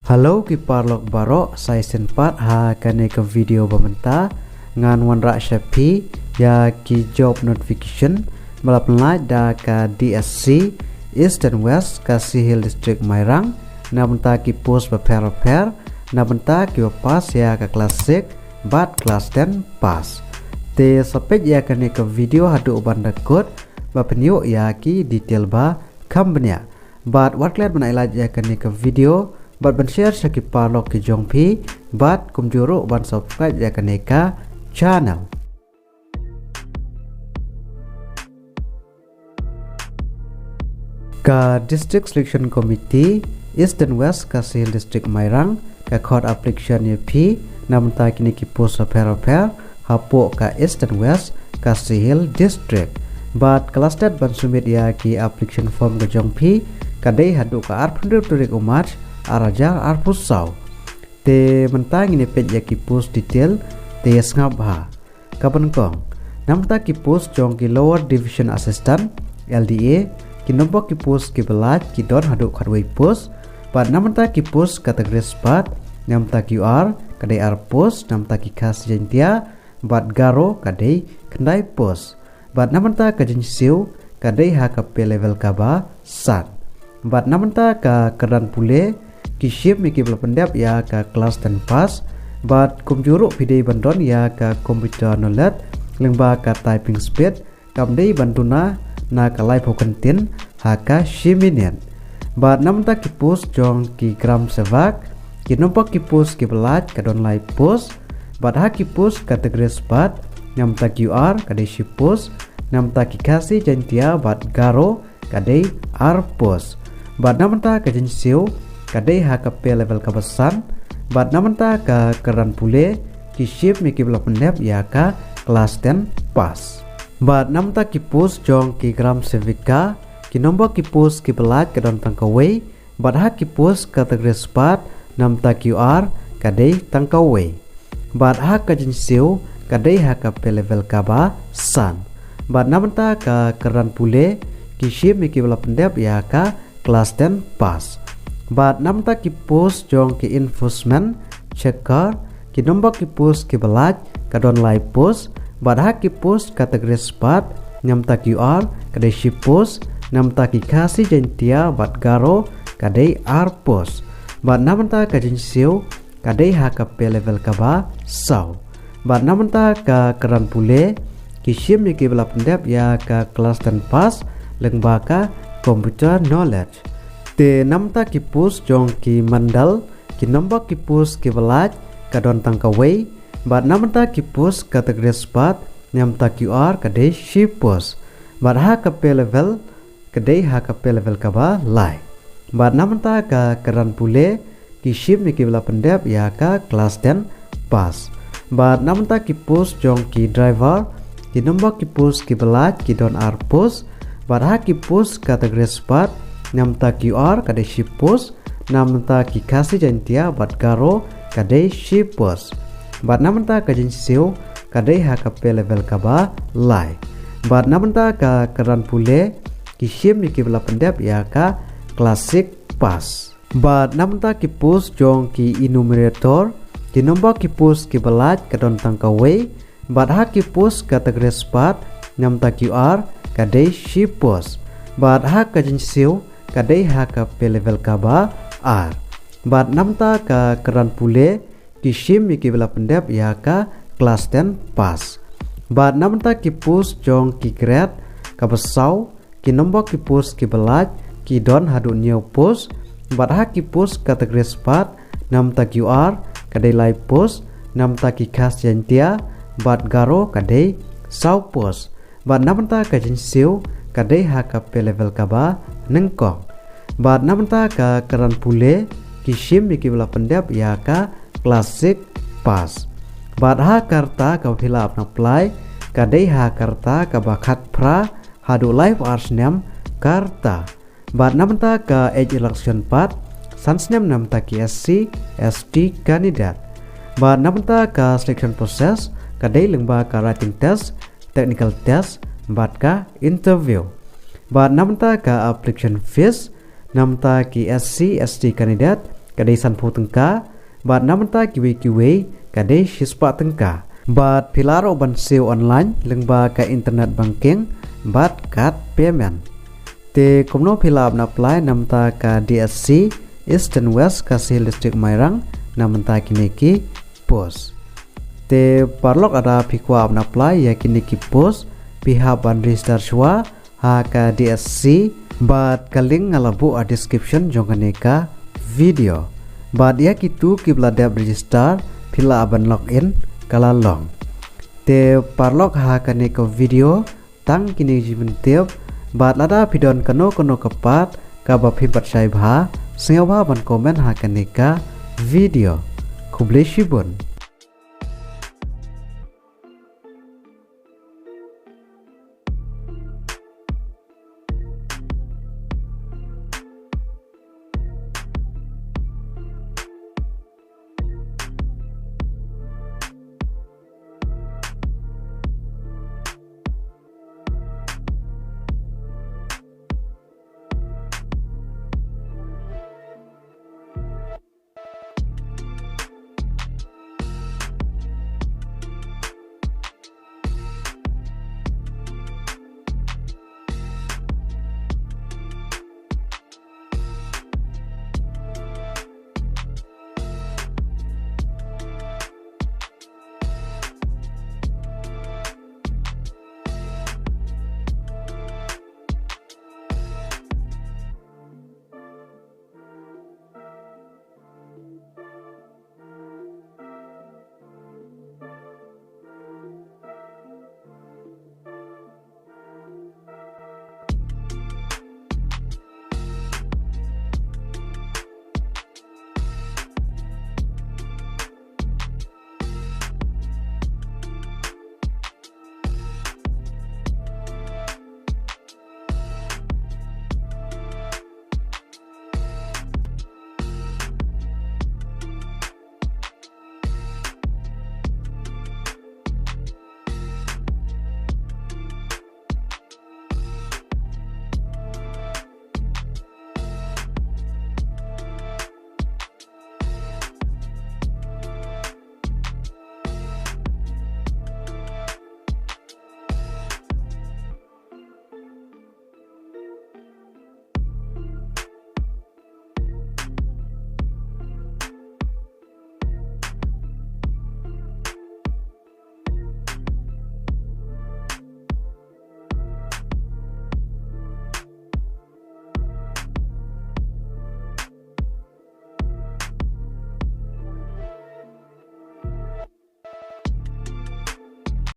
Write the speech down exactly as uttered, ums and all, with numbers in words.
Hello ki paralok baroh, sa shisien pat ha kane ka video ba mynta ngan wanrah sha phi ïa ki job notification ba la pynlait da ka D S C Eastern West Khasi Hills District Mairang, na bynta ki post bapher bapher, na bynta kiba pass ïa ka class six bad class ten pass. Te sa peit ïa kane ka video haduh ban da kut ba phin ïoh ïa ki detail ba kham bniah. Bad wat klet ban ai like ïa kane ka video bad ban share sha ki paralok ki jong phi, bad kumjuh ruh ban subscribe ïa kane ka channel. Ka District Selection Committee Eastern West Khasi Hills District Mairang ka khot application ïa phi na bynta kine ki post bapher bapher hapoh ka Eastern West Khasi Hills District. Bad ka last date ban submit ïa ki application form ka jong phi ka dei haduh ka arphew hynriew tarik u March ar hajar arphew saw. Te mynta ngin ïa peit ïa ki post detail, te ïa sngap bha. Kaba nyngkong, na bynta ki post jong ki Lower Division Assistant, L D A, ki nombor ki post kiba lait ki don haduh khatwei post, bad na bynta ki post category spot, na bynta ki U R ka dei ar post, na bynta ki Khasi Jaiñtia bad Garo ka dei khyndai post. Bad na bynta ka jingsiew ka dei ha ka pay level kaba san. Bad na bynta ka kyrdan pule, ki shim ïa kiba la pyndep ïa ka class ten pass. Bad kumjuh ruh phi dei ban don ïa ka computer knowledge lyngba ka typing speed kam dei ban duna na ka laiphew kyntien ha ka shi minit. Bad na bynta ki post jong ki Gram Sevak, ki nombor ki post kiba lait ka don lai post. Bad ha ki post category spot, na bynta ki U R ka dei shi post, na bynta ki Khasi Jaiñtia bad Garo ka dei ar post. Bad na bynta ka jingsiew ka dei ha ka pay level kaba san. Bad na bynta ka kyrdan pule, ki shim ïa kiba la pyndep ïa ka class ten pass. Bad na bynta ki post jong ki Gram Sevika, ki nombor ki post kiba lait ka don tang kawei. Bad ha ki post category spot, na bynta ki U R ka dei tang kawei. Bad ha ka jingsiew ka dei ha ka pay level kaba san. Bad na bynta ka kyrdan pule, ki shim ïa kiba la pyndep ïa ka class ten pass. Bad na bynta ki post jong ki enforcement checker, ki nombor ki post kiba lait ka don lai post. Bad ha ki post category spot, na bynta ki U R ka dei shi post, na bynta ki Khasi Jaiñtia bad Garo ka dei ar post. Bad na bynta ka jingsiew ka dei ha ka pay level kaba saw. Bad na bynta ka kyrdan pule, ki shim ïa kiba la pyndep ïa ka class ten pass lyngba ka computer knowledge. Te na bynta ki post jong ki mandal, ki nombor ki post kiba lait ka don tang kawei. Bad na bynta ki post category spot, na bynta ki U R ka dei shi post. Bad ha ka pay level ka dei ha ka pay level kaba lai. Bad na bynta ka kyrdan pule, ki shim ïa kiba la pyndep ïa ka class ten pass. Bad na bynta ki post jong ki driver, ki nombor ki post kiba lait ki don ar post. Bad ha ki post category spot, na bynta ki U R ka dei shi post, na bynta ki Khasi Jaiñtia bad Garo ka dei shi post. Bad na bynta ka jingsiew ka dei ha ka pay level kaba lai. Bad na bynta ka kyrdan pule, ki shim ïa kiba la pyndep ïa ka class six pass. Bad na bynta ki post jong ki enumerator, ki nombor ki post kiba lait ka don tang kawei. Bad ha ki post category spot, na bynta ki U R ka dei shi post. Bad ha ka jingsiew ka dei ha ka pay level kaba ar. Bad na bynta ka kyrdan pule, ki shim ïa kiba la pyndep ïa ka class ten pass. Bad na bynta ki post jong ki grade kaba saw, ki nombor ki post kiba lait ki don haduh hynñiew post. Bad ha ki post category spot, na bynta ki U R ka dei lai post, na bynta ki Khasi Jaiñtia bad Garo ka dei saw post. Bad na bynta ka jingsiew ka dei ha ka pay level kaba nyngkong. Bad na bynta ka kyrdan pule, ki shim ïa kiba la pyndep ïa ka class six pass. Bad ha ka rta kaba phi lah ban apply ka dei ha ka rta kaba khatphra haduh laiphew ar snem ka rta. Bad na bynta ka age relaxation pat, san snem na bynta ki S C, S T candidate. Bad na bynta ka selection process ka dei lyngba ka writing test, technical test bad ka interview. Bad na bynta ka application fees, na bynta ki S C, S T candidate ka dei sanphew tyngka, bad na mynta kiwei kiwei ka dei shispah tyngka. Bad phi lah ruh ban siew online lyngba ka internet banking bad card payment. Te kumno phi lah ban apply na mynta ka D S C Eastern West Khasi Hills District Mairang na mynta kine ki post. Te paralok, lada phi kwah ban apply ïa kine ki post, phi hap ban register shuwa ha ka D S C, bad ka link nga la buh ha description jong kane ka video. Bad ïa kito kiba la dep register, phi lah ban log in ka la long. Te paralok, ha kane ka video tang kine ki jingpyntip, bad lada phi don kano kano ka pat kaba phi batai bha, sngewbha ban comment ha kane ka video. Khublei shibun.